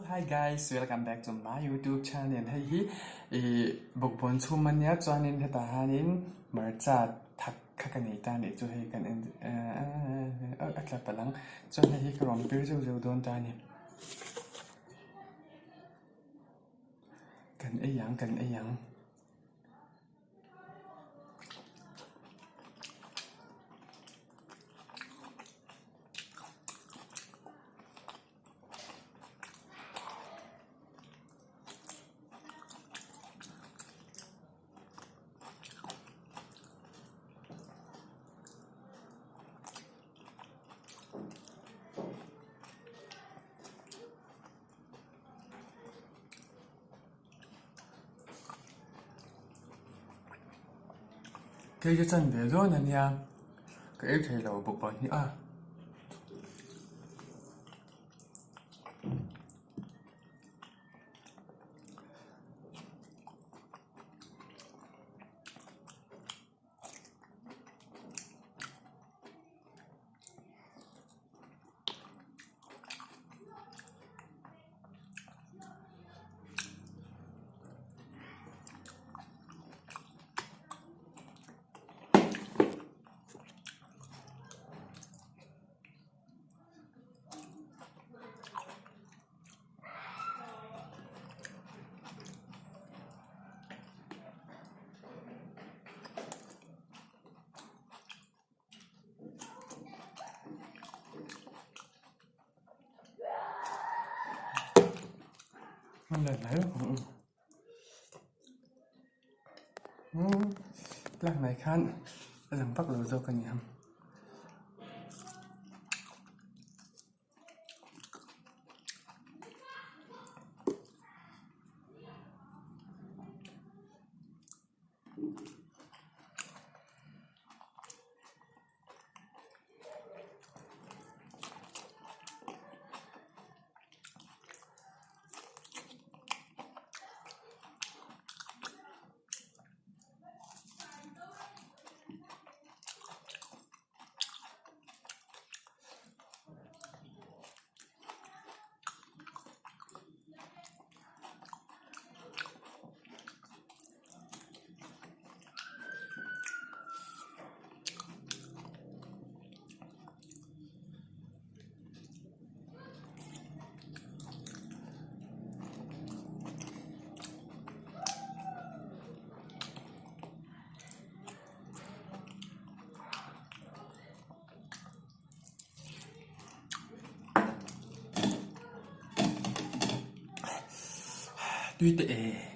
Hi guys, welcome back to my YouTube channel. Hei hi i bawkbawn chhum ania chuanin hetah hianin hmarcha thak kha ka nei ta anih chu hei kan en a tla palh ang chuan hei hi ka rawn pir zeuh zeuh dawn ta a ni. Kan ei ang kan ei ang. Kei ka chan ve dawn a nia ka ei thei lo bawk pahnih a. Tlak mai khan a lang vak lo zawk a ni ang. Tui teh e.